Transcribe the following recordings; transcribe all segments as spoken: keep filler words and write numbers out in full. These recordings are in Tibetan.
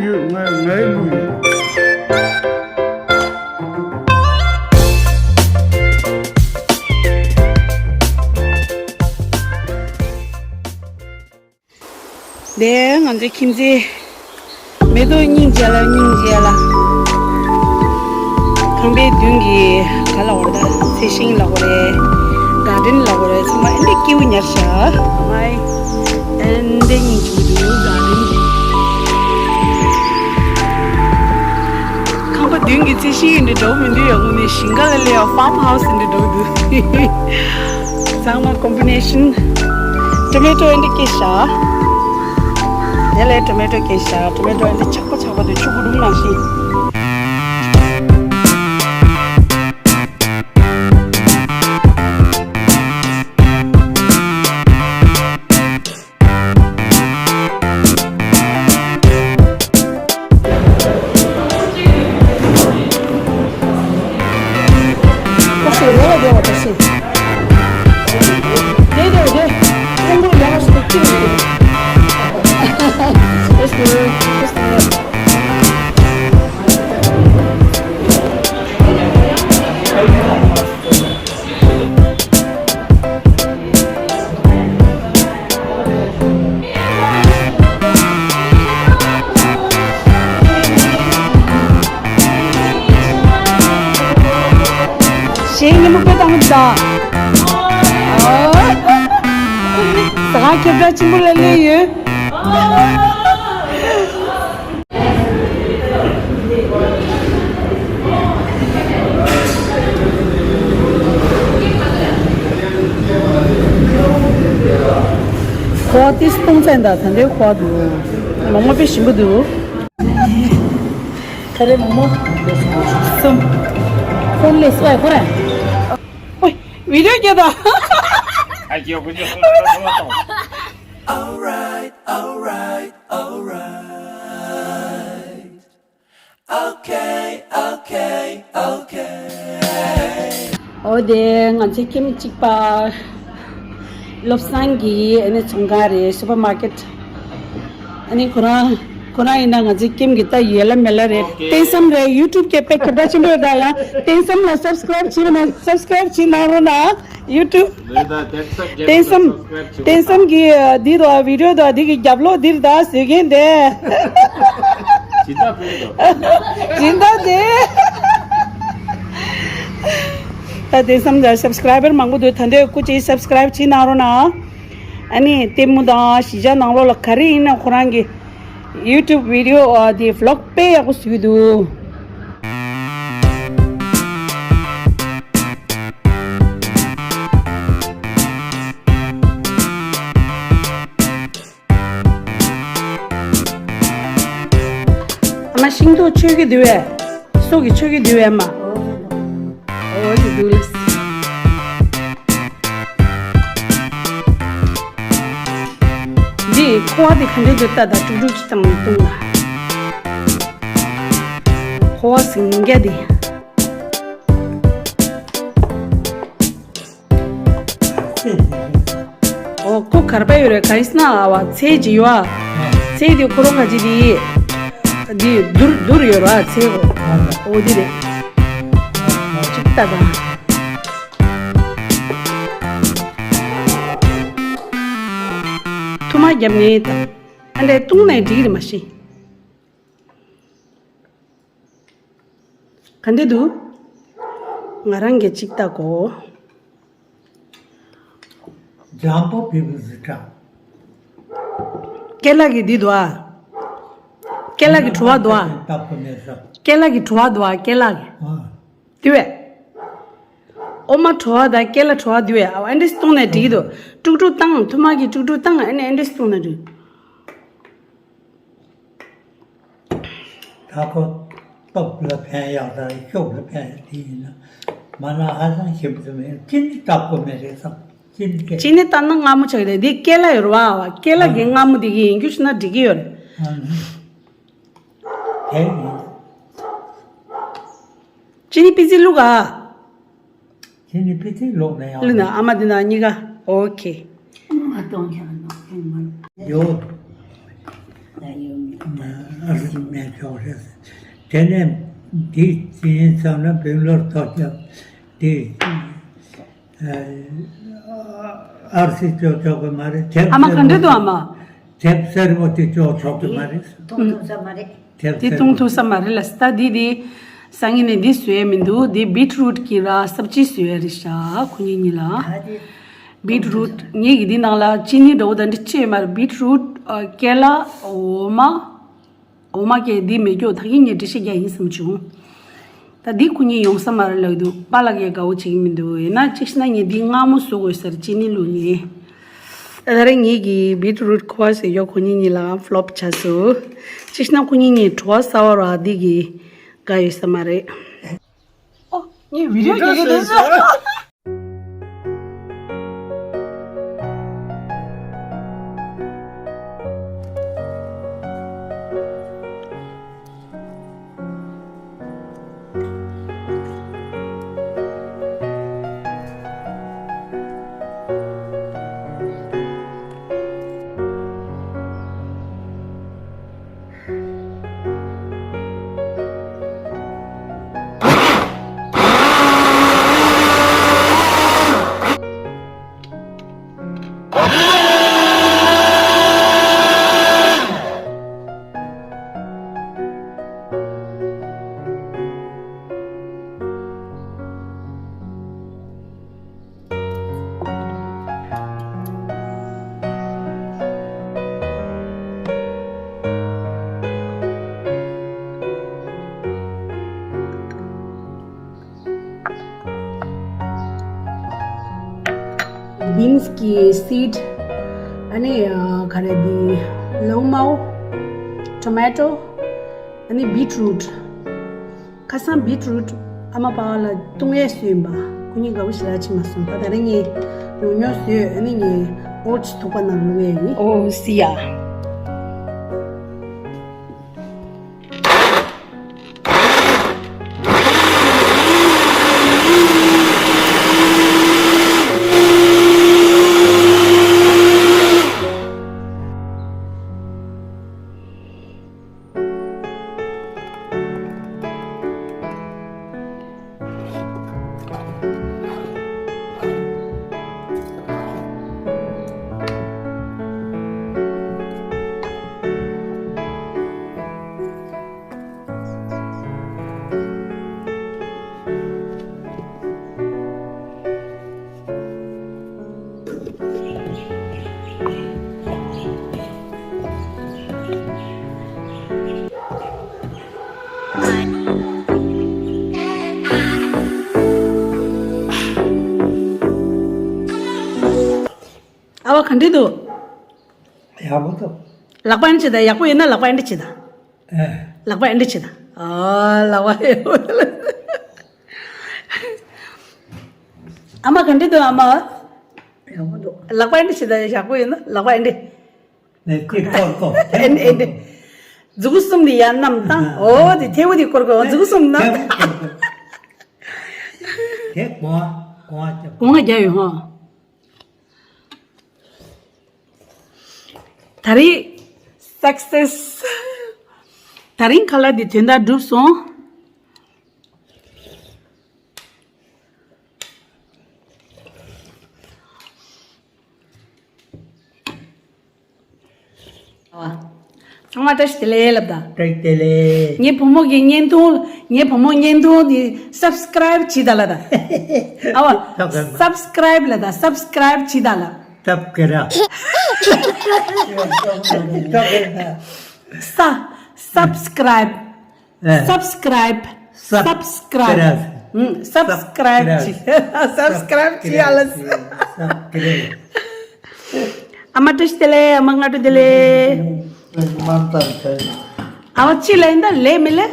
ཡོད། ང་ངའི་ལུགས་ཡིན། དེ་ང་ཚོའི་ཁྱིམ་མཚེས་མེ་ཏོག་སྙིང་རྗེ་ལ་སྙིང་རྗེ་ལ། ཁང་པའི་མདུན་གྱི་ག་ལ་བར་ད་ཚལ་ཤིང་ལ་བར་རེད། ག་ཌེན་ལ་བར་རེད། ཚང་མ་ཨེ་འདྲ་སྐྱིད་པོ་ཉར་ཤག་ཨེ་འདྲ་སྙིང་རྗེ་པོ་འདུག་ག་ཌེན། ཁང་པ་མདུན་གྱི་ཚལ་ཤིང་ཡིན་འདྲ་འདྲ་པོ་མི་འདུག་ཡ། དངོས་གནས་ཞིང་ཁ་ལ་སླེབས་པ་ཕཱམ་ཧའུ་སི་ཡིན་འདྲ་འདྲ་པོ་འདུག་ཚང་མ་ཀོམ་བི་ནེ་ཤན། ཊོ་མེ་ཊོ་ཨེ་འདྲ་སྐྱེས་ཤག་དེ་ལས་ཊོ་མེ་ཊོ་སྐྱེས་ཤག་ཊོ་མེ་ཊོ་ཨེ་འདྲ་ཆགས་པ་ཆགས་པ་དུ་ཆུ་བུ་རུམ་ནང་བཞིན། གཞས་ཉིན་མོ་དཔེ་བཏང་གི་འདུག་ད། ཟ་ཁང་ཁྱབ་བསྒྲགས་ཆེན་པོ་ལ་སླེབས་ཡོད། ཁོ་ཏིས་སྟོང་ཚན་དང་ད་ལྟའི་ཁོ་འདུག་མོག་མོག་དཔེ་ཞིམ་པོ་འདུག་ག་རེ་མོག་མོག་གསུམ། ཁོ་ལས་སུ་བ་ཁོ་ར། ཨོ། བི་ཌིའོ་སྐྱེ་ད། ཨ་ཅེ་ཁོ་ཅེ་ཁོ་ཁོ་ཁོ། Alright, alright, alright. Okay, okay, okay. ཨོ་དེ་ང་ཚོའི་ཁྱིམ་གཅིག་པ་བློ་བཟང་གི་ཨ་ནི་ཚོང་ཁང་རེད། སུ་པར་མར་ཀེཊ། ཨ་ནི་ཁོ་རང་ཁོ་རང་ཡིན་ན་ང་ཚོའི་ཁྱིམ་གྱི་ད་ཡོད་ལ་མེད་ལ་རེད། བསྟན་བསམ་རེད། ཡུ་ཊུབ་སྐད་དཔེ་ཁྱབ་བསྒྲགས་ཆེན་པོ་ཡོད་ད། ཡང་བསྟན་བསམ་ལ་སབ་སི་ཀ་རེབ་བྱེད་ན་སབ་སི་ཀ་རེབ་བྱེད་གནང་རོགས་གནང་། ཡུ་ཊུབ། བསྟན་བསམ། བསྟན་བསམ་གྱི་འདི་དང་བི་ཌིའོ་དང་འདི་གི་རྒྱབ་ལོགས་འདིར་ད་བཟོས་མཁན་དེ། སྦྱིན་བདག་དེ། ད་བསྟན་བསམ་ལ་སབ་སི་ཀ་རེབ་བར་མང་པོ་འདུག་ད་འདོད་སྐུ་མཁྱེན་སབ་སི་ཀ་རེབ་བྱེད་གནང་རོགས་གནང་། ཨ་ནི་ལྟད་མོ་དང་གཞིས་ཆགས་ནང་ལོགས་ལ་ག་རེ་ཡིན་ན་ཁོ་རང་གི་ཡུ་ཊུབ་བི་ཌིའོ་དེ་བི་ལོག་དཔེ་ཡག་པོ་བཟོས་འདུག་ཨ་མ་ཤིང་ཏོག་མཆོད་ཀྱི་འདུག་བས། སོ་གི་མཆོད་ཀྱི་འདུག་བས་མ། འོ་དེ་འདུག་ལ། འདི་ཁོ་བ་དེ་ག་འདྲས་འདུག་ལྟ་ད། དཀྲུག་དཀྲུག་ཅིག་བཏང་ནས་བཏུང་ལ། ཁོ་བ་ཟིང་རྒྱ་དེ། ཨོ་ཁོ་གར་པ་ཡོད་རེད། ག་རེ་ཟེར་ན་ཨ་བ་ཚེ་ཇི་ཡོ་ཨ། ཚེ་དེ་ཁོ་རང་ག་ཅི་དེ་དེ་དུར་དུར་ཡོད་ར་ཚེ་གོ། ཨོ་དེ་རེད། ཅིག་ལྟ་ད། ཐུ་མ་རྒྱབ་ནས་ད་ཨ་འདྲས་བཏུང་ནས་འགྲིག་རེད་མ་གཞི། ག་འདྲ་འདུག་ང་རང་གིས་གཅིག་ལྟ་གོ། འཇམ་པོ་བི་བི་ཟི་ཀྲ། ཀེ་ལ་གི་འདི་འདུག་ཨ། ཀེ་ལ་གི་བྲོ་བ་འདུག་ཨ། ཏབ་ཀོ་མེ་ས། ཀེ་ལ་གི་བྲོ་བ་འདུག་ཨ། ཀེ་ལ་གི། ཨ། དེ་བས། འོ་མ་བྲོ་བ་དང་ཀེ་ལ་བྲོ་བ་དེ་བས་ཨ་འདྲས་བཏུང་ནས་འགྲིག་གི་འདུག་དཀྲུག་དཀྲུག་བཏང་། ཐུ་མ་གི་དཀྲུག་དཀྲུག་བཏང་། ཨ་ནི་འདྲས་བཏུང་ནས་འགྲིག་ད་ཁོ་སྟོབས་ལ་ཕན་ཡག་དང་ཤུགས་ལ་ཕན་ཡག་དེ་ཡིན་ན་མ་ན་ཧ་ཅང་ཞིམ་དུ་མེད། ཅི་ནི་བཏབ་དགོས་མེད་རེད་བསམ། ཅི་ནི་དེ། ཅི་ནི་བཏབ་ན་མངར་མོ་ཆགས་ཀྱི་རེད། འདི་ཀེ་ལ་ཡོད་རེད་བ། ཀེ་ལ་གི་མངར་མོ་དེ་གི་ཡིན་རྒྱུ་ཞིག་ན་འགྲིག་གི་ཡོད་རེད། ཨ་ནི། དེ་ཡིན། ཅི་ནི་པི་ཙི་བླུག་ཨ། ཁྱེད་ནི་ཕི་ཐི་ལོག་ན་ཡང་། ལུས་ན་ཨ་མ་འདི་ན་གཉིས་ཀ་ཨོ་ཁེ། ཨ་མ་གཏོང་བྱ་ན་ནོར་ཁེ་མ་ལོ། ཡོད། ཨ་རུ་མེད་ཆོག་རེད། དེ་ནས་འདི་ཅི་ཡིན་ཟེར་ན་བིམ་ལོར་ཐོག་རྒྱབ་འདི་ཨར་སི་ཅོག་ཆོག་གི་མ་རེད། དེབ་ཨ་མ་ག་འདྲ་འདུག་ཨ་མ། དེབ་སེར་མོ་དེ་ཅོག་ཆོག་གི་མ་རེད། མཐོང་ཐུབ་ས་མ་རེད། དེབ་དེ་སེར་མཐོང་མོ་ཐུབ་ས་མ་རེད་ལ། ད་འདི་དེ་སང་ཉིན་ནས་འདི་བཟོས་མི་འདུག་འདི་བིཊ་རུཊ་གི་ར་སབ་ཅི་བཟོས་རེད་ཤག་ཁོ་གཉིས་གཉིས་ལ། ད་དེ་བིཊ་རུཊ་ངེད་ཀྱི་འདི་ནང་ལ་ཅི་ནི་འདྲ་བོ་དང་འདྲ་ཅི་ཡོད་མ་རེད། བིཊ་རུཊ་ཨ་ཀེ་ལ་འོ་མ། འོ་མ་ཀེ་འདི་མེད་སྐྱོ་ད་གིན་ངས་འགྲེལ་བཤད་རྒྱག་ཡིན་བསམ་བྱུང་། ད་འདི་ཁོ་གཉིས་ཡོང་ས་མ་རེད་ལབ་འདུག་པཱ་ལགས་ཀྱིས་དགའ་བོ་བྱེད་ཀྱི་མི་འདུག་ཡིན་ན་གཅིག་བྱས་ན་ངས་འདི་མངར་མོ་བཟོ་དགོས་ཟེར་ཅི་ནི་བླུགས་ནས། ད་ད་རེས་ངེད་ཀྱི་བིཊ་རུཊ་ཁུ་བ་ཟེར་ཡོད་ཁོ་གཉིས་གཉིས་ལ་ཕློབ་ཆགས་སོང་། གཅིག་བྱས་ན་ཁོ་གཉིས་གཉིས་བྲོ་བ་ཟ་བ་ར་འདི་གི་དགའ་ཡོད་ས་མ་རེད། ཨོ། ངས་བི་ཌི་ཡོ་རྒྱག་གི་འདུག་ཟེར། བིན་སི་གི་སིཌ། ཨ་ནི་ཨ་ག་རེ་འདི་ལོང་མའོ། ཊོ་མེ་ཊོ། ཨ་ནི་བིཊ་རུཊ། ཁ་སང་བིཊ་རུཊ་ཨ་མ་པཱ་ལགས་བཏུང་ཡས་སུ་ཡིན་པ། ཁོ་གཉིས་དགའ་བོ་ཞེ་དྲག་བྱེད་མ་སོང་། ད་ད་རེས་ངས་ཉུང་ཉུང་བཟོས། ཨ་ནི་ངས་ཨོ་ཊི་སི་ཐུག་པ་ནང་བླུགས་ཡས་ཡིན། ཨོ་སི་ཡ། ཨ་བ་ག་འདྲ་འདུག་ཡག་པོ་འདུག་ལག་པ་ཨེ་འདྲ་བྱེད་ད། ཡག་པོ་ཡོད་ན་ལག་པ་ཨེ་འདྲ་བྱེད་ད། ཨེ། ལག་པ་ཨེ་འདྲ་བྱེད་ད། ཨ་ལག་པ་ཨེ། ཨ་མ་ག་འདྲ་འདུག་ཨ་མ། ཡག་པོ་འདུག་ལག་པ་ཨེ་འདྲ་བྱེད་ད། ཡག་པོ་ཡོད་ན་ལག་པ་ཨེ་འདྲ། ནས་ཅིག་སྐོར་སྐོར། ཨེ་འདྲ་ཨེ་འདྲ། མཛུ་གུ་གསུམ་དེ་ཡར་བསྣམས་དང་། ཨ། འོ་དེ་ཐལ་བ་དེ་སྐོར་སྐོར། མཛུ་གུ་གསུམ་བསྣམས། ཐལ་བ་སྐོར་སྐོར། དེ་སྒོ་ང་སྒོ་ང་རྒྱབ། སྒོ་ང་རྒྱབ་ཡོད་ཧོ། ད་རེས་སག་སེས། ད་རིང་ཁ་ལག་འདི་དོན་དག་འགྲུབ་སོང་། ཚང་མ་བཀྲ་ཤིས་བདེ་ལེགས་ལབ་ད། བཀྲ་ཤིས་བདེ་ལེགས། ངའི་བུ་མོ་གི་བརྙན་ཐུང་། ངའི་བུ་མོ་བརྙན་ཐུང་འདི་སབ་སི་ཀ་རའིབ་བྱེད་ད་ལབ་ད། ཨ་བ། ཐོག་ཁར་མ། སབ་སི་ཀ་རའིབ་ལབ་ད། སབ་སི་ཀ་རའིབ་བྱེད་ད་ལབ། སབ་སི་ཀ་རའིབ། ཐོག་ཁར་མ། ས། སབ་སི་ཀ་རའིབ། ཨེ། སབ་སི་ཀ་རའིབ། སབ་སི་ཀ་རའིབ། ཨུམ། སབ་སི་ཀ་རའིབ་བྱེད། སབ་སི་ཀ་རའིབ་བྱེད་ཡ་ལ། སབ་སི་ཀ་རའིབ། ཨ་མ་བཀྲ་ཤིས་བདེ་ལེགས། ཨ་མ་སྔ་དྲོ་བདེ་ལེགས། ཨ་མ་ལྟར་ཐོན། ཨ་མ་ཅི་ལས་ཡིན་ད། ལས་མི་ལས།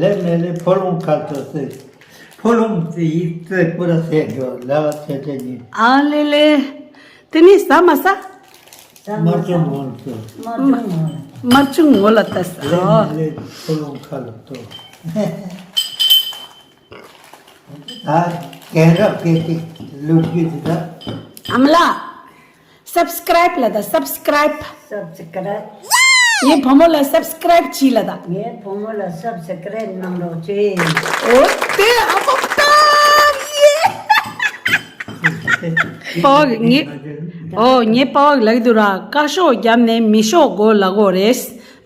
ལས་མི་ལས། ཕོ་ལོང་ཁ་ཐོ་སེ། ཕོ་ལོང་སེ་ཡིག་ཚེ་པུ་ར་སེ་འགྲོ་ལ་བ་ཚེ་ཚེ་ཉིན། ཨ་ལེ་ལེ། དེ་ནི་ཟ་མ་ཟ། མ་ཅུང་ངོ་ལ་ཏོ། མ་ཅུང་ངོ་ལ་ཏོ། ལས་མི་ལས། ཕོ་ལོང་ཁ་ལ་ཏོ། ད་རྒན་རབས་སྐད་ཅིག་ལོ་རྒྱུས་དེ་ད། ཨ་མ་ལགས། སབ་སི་ཀ་རའིབ་ལབ་ད། སབ་སི་ཀ་རའིབ། སབ་སི་ཀ་རའིབ། ངའི་བུ་མོ་ལ་སབ་སི་ཀ་རའིབ་བྱས་ལ་ད། ངའི་བུ་མོ་ལ་སབ་སི་ཀ་རའིབ་གནང་རོགས་བྱེད། ཨོ་དེ་ཨ་ཕོ་ཀ་ཡེ། པ་བ་ངའི་ཨོ་ངའི་པ་བ་ལག་དུ་ར་བཀའ་ཤོག་བརྒྱབ་ནས་མི་ཤོག་དགོས་ལ་གོ་རེད།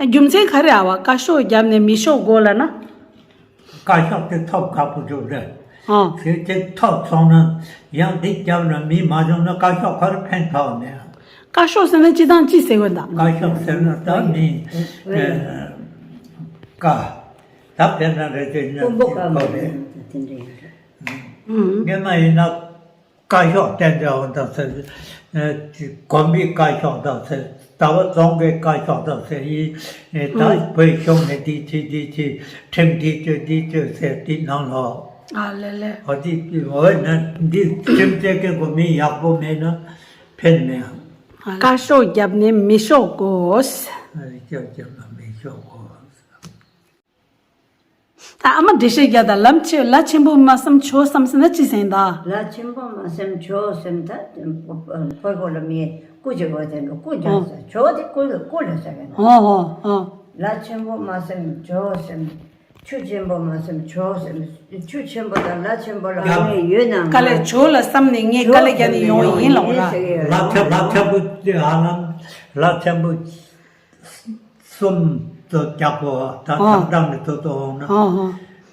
རྒྱུ་མཚན་ག་རེ་ཨ་བ་བཀའ་ཤོག་བརྒྱབ་ནས་མི་ཤོག་དགོས་ལ་ན། བཀའ་ཤོག་དེ་ཐོབ་ཁག་པོ་འདུག་ལེ། ཨ། དེ་དེ་ཐོབ་སོང་ན་ཡང་འདི་རྒྱབ་ལ་མི་མ་བྱུང་ན་བཀའ་ཤོག་ག་རེ་ཕན་ཐོགས་ནས། བཀའ་ཤོག་ཟེར་ན་ཅི་དང་ཅི་ཟེར་དགོས་ད། བཀའ་ཤོག་ཟེར་ན་ད་མི་ཀ་ད་དཔེར་ན་རེ་ཅོ་ཉམས་ཀྱི་གོ་རེད། ཨུམ། སྔོན་མ་ཡིན་ན། བཀའ་ཤོག་བསྟན་འཛིན་འོ་དང་ཟེར། ཨ་དགོན་པའི་བཀའ་ཤོག་དང་ཟེར། ཟླ་བ་རྫོང་གི་བཀའ་ཤོག་དང་ཟེར་ཡིན། ཨེ་ད་ཨུ། བོད་གཞུང་ནས་འདི་བྱེད་འདི་བྱེད། ཁྲིམས་འདི་གཅོད་འདི་གཅོད་ཟེར་འདི་ནང་ལོགས། ཨ་ལེ་ལེ། འོ་འདི་འོ་ན་འདི་ཁྲིམས་བཅད་མཁན་གོ་མི་ཡག་པོ་མེད་ན་ཕན་མེད། ཨ་ལེ། བཀའ་ཤོག་བརྒྱབ་ནས་མི་ཤོག་དགོས། ཨ་བརྒྱབ་བརྒྱབ་ན་མི་ཤོག་དགོས། ད་ཨ་མ་འགྲེལ་བཤད་རྒྱག་དང་། ལམ་ཆེ་ལ་ཆེན་པོ་མ་སེམས་ཆོག་སེམས་ཟེར་ན་ཅི་ཟེར་ད། ལ་ཆེན་པོ་མ་སེམས་ཆོག་སེམས་ད། ཕོ་ཕོ་ལ་མི་སྐུ་ཅིག་གོ་དེ་འགྲོ་སྐུ་རྒྱག་ས་ཆོག་དེ་སྐུ་ལ་སྐུ་ལ་ཟེར་གི་ན། ཨོ་ཨོ་ཨོ། ལ་ཆེན་པོ་མ་སེམས་ཆོག་སེམས། ཆུ་ཆེན་པོ་མ་སེམས་ཆོག་སེམས། ཆུ་ཆེན་པོ་དང་ལ་ཆེན་པོ་ལ་ཡ་ངས་ཡོད་ན་དཀའ་ལས་ཆོག་ལ་བསམ་ནས་ངས་དཀའ་ལས་རྒྱག་ནས་ཡོང་ཡིན་ལ་འོ་ར། ལ་ཆེན་ལ་ཆེན་པོ་དེ་ཨ་ལམ་ལ་ཆེན་པོ། གསུམ་དུ་རྒྱག་གོ་ད། ཨོ། ཐང་ཐང་ནས་ཐོ་ཐོ་འོང་ན། ཨོ་ཨོ།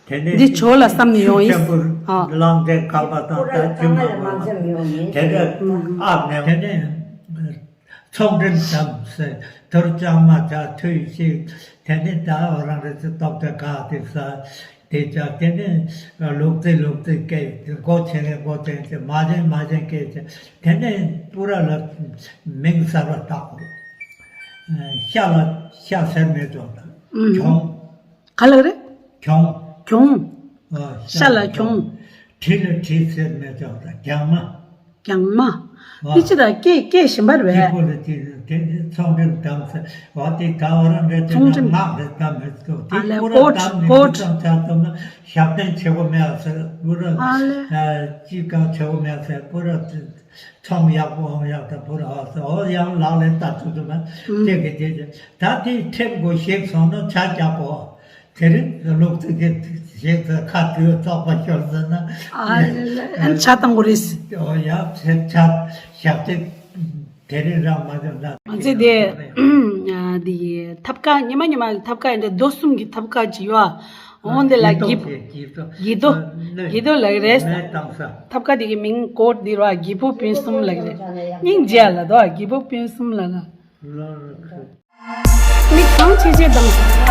དེ་ནས་འདི་ཇོ་ལ་བསམ་ནས་ཡོང་ཡིན། ཆེན་པོ་ཨོ། གླང་ཆེན་ཁ་པ་དང་ད་ཅི་མ་གོ་ན། དེ་ནས་ཨ་ནས་དེ་ནས་ཚོང་འགྲེམས་དམ་ཟེར། དུར་ལྕང་མ་བྱ་ཐུལ་ཞིག་དེ་ནས་ད་འོ་རང་རེ་ཚོ་སྟོབས་དེ་ག་དེ་ས་དེ་བྱ། དེ་ནས་ལུག་རྫི་ལུག་རྫི་སྐད་མགོ་ཆེ་ལས་མགོ་ཆེ་ཆེ་མ་ཆེན་མ་ཆེན་སྐད་ཆེ། དེ་ནས་སྤུ་ར་ལ་མིང་གསར་བ་བཏགས། ཤ་ལ་ཤ་ཟེར་མེད་ཅོག་ད། ཨུམ། གྱོང་། ག་ལ་རེད། གྱོང་། གྱོང་། ཨ་ཤ་ལ་གྱོང་། གྲི་ལ་གྲི་ཟེར་མེད་ཅོག་ད་རྒྱང་མ། རྒྱང་མ། ཨ་དེ་ཅི་ད་སྐད་སྐད་གཞན་པ་རེད་པས། དེ་ཚོང་འགྲེམས་དམ་ཟེར་བ་དེ་ད་བ་རང་རེད་དེ་ཚོང་འགྲེམས་ངག་རེད་དམ་མེད་ཅོག་དེ་ཨ་ལས་སྤུ་ར་གོ་དམ་ནས་གོ་དེ་ཙམ་ཆ་ཐུབ་ན་ཞབས་བརྟན་བྱེད་དགོས་མེད་ཟེར། སྤུ་ར་ཨ་ལས་ཅི་གང་བྱེད་དགོས་མེད་ཟེར། སྤུ་ར་ཚོང་ཡག་པོ་ཨང་ཡག་ད་བུ་ར་ཧ་ས་ཨོ་ཡང་ལག་ལེན་ལྟ་ཚུལ་དུ་མ་ཨུམ། དེ་གི་དེ་ད་དེ་ཁྲིམས་གོ་ཞིག་སོང་ན་ཆ་རྒྱག་གོ། དེ་རིང་ལུག་ཚིག་གི་ཞིག་ཚ་ཁ་དུས་ཙོག་པ་ཤོར་ཟེར་ན། ཨ་ལེ་ལེ་ཨན་ཆ་བཏང་གོ་རེད། ཨོ་ཡ་ཆ་ཆ་ཞག་ཚིག་དེ་རིང་རང་མ་འཇོན་ན། ང་ཚོས་དེ་དེ་ཐབ་ཀ་ཉི་མ་ཉི་མ་གི་ཐབ་ཀ་ཡིན་འདྲ་རྡོ་གསུམ་གྱི་ཐབ་ཀ་ཅིག་ཡོད། འོང་དེ་ལ་གི་གི་དོ་གི་དོ་ལག་རེད། ཐབ་ཀ་དེ་གི་མིང་ཀོཌ་དེ་ར་གི་པོ་སྤུན་གསུམ་ལག་རེད། སྙིང་རྗེ་ལ་དོ་གི་པོ་སྤུན་གསུམ་ལ་ལ། མི་གང་ཆེ་ཆེ་དང་།